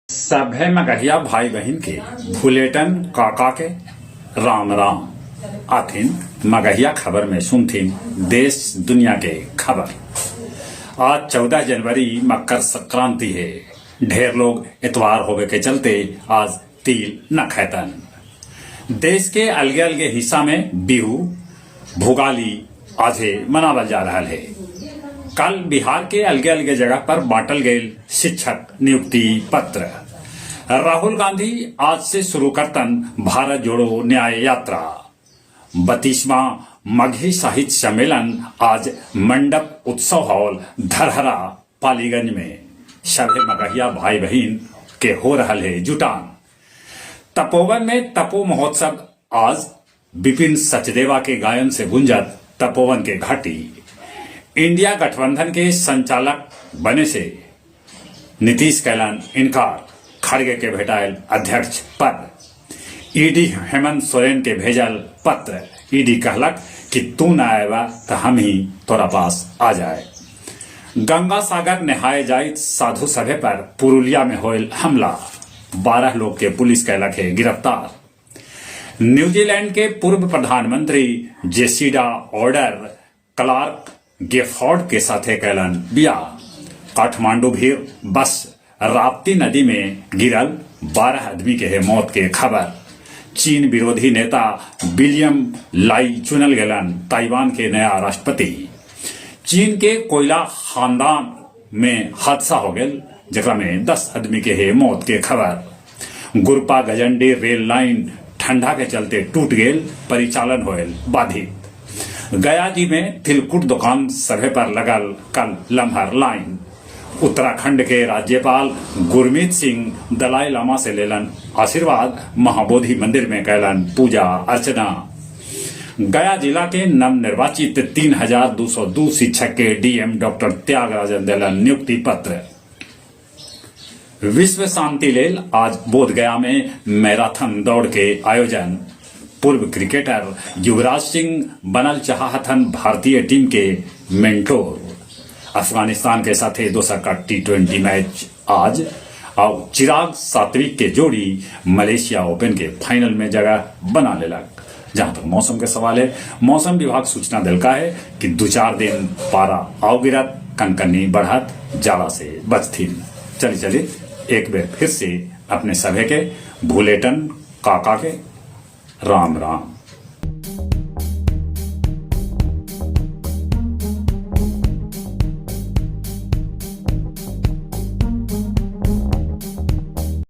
सभे मगहिया भाई बहिन के भुलेटन काका के राम राम। आथिन मगहिया खबर में सुनथिन देश दुनिया के खबर। आज 14 जनवरी मकर संक्रांति हे। ढेर लोग इतवार होवे के चलते आज तिल न खैतन। देश के अलगे अलगे हिस्सा में बिहू, भोगाली आझे मनावल जा रहल हे। कल बिहार के अलगे अलगे जगह पर बांटल गेल शिक्षक नियुक्ति पत्र। राहुल गांधी आज से शुरू करतन भारत जोड़ो न्याय यात्रा। बत्तीसवां मगही साहित्य सम्मेलन आज मंडप उत्सव हॉल धरहरा पालीगंज में सभे मगहिया भाई बहिन के हो रहल हे जुटान। तपोवन में तपो महोत्सव आज विपिन सचदेवा के गायन से गूंजत तपोवन के घाटी। इंडिया गठबंधन के संचालक बने से नीतीश कैलन इनकार, खड़गे के भेटायल अध्यक्ष पद। ईडी हेमंत सोरेन के भेजल पत्र, ईडी कहलक कि तू न आएबा तो हम ही तोरा पास आ जाए। गंगा सागर नहाए जाइत साधु सभे पर पुरुलिया में होयल हमला, 12 लोग के पुलिस कैलक है गिरफ्तार। न्यूजीलैंड के पूर्व प्रधानमंत्री जेसिडा ऑर्डर क्लार्क गेफोर्ड के साथे कैलन बियाह। काठमांडू भीर बस राप्ती नदी में गिरल, 12 आदमी के है मौत के खबर। चीन विरोधी नेता विलियम लाई चुनल गेलन ताइवान के नया राष्ट्रपति। चीन के कोयला खानदान में हादसा हो गेल, जेकरा में 10 आदमी के है मौत के खबर। गुरपा गजंडी रेल लाइन ठंडा के चलते टूट गेल, परिचालन होयल बाधित। गया जी में तिलकुट दुकान सभे पर लगल कल लम्हर लाइन। उत्तराखंड के राज्यपाल गुरमीत सिंह दलाई लामा से लेलन आशीर्वाद, महाबोधि मंदिर में कैलन पूजा अर्चना। गया जिला के नवनिर्वाचित 3202 शिक्षक के डीएम डॉक्टर त्यागराजन देलन नियुक्ति पत्र। विश्व शांति लेल आज बोधगया में मैराथन दौड़ के आयोजन। पूर्व क्रिकेटर युवराज सिंह बनल चाहथन भारतीय टीम के मेंटोर। अफगानिस्तान के साथे दोसर का टी20 मैच आज और चिराग सात्विक के जोड़ी मलेशिया ओपन के फाइनल में जगह बना लेलक। जहां तक मौसम के सवाल है, मौसम विभाग सूचना दिलका है कि दो चार दिन पारा आओ गिरत, कनकनी बढ़त, जाड़ा से बचथिन। चलिए चलिए एक बार फिर से अपने सभे के भूलेटन काका के राम राम।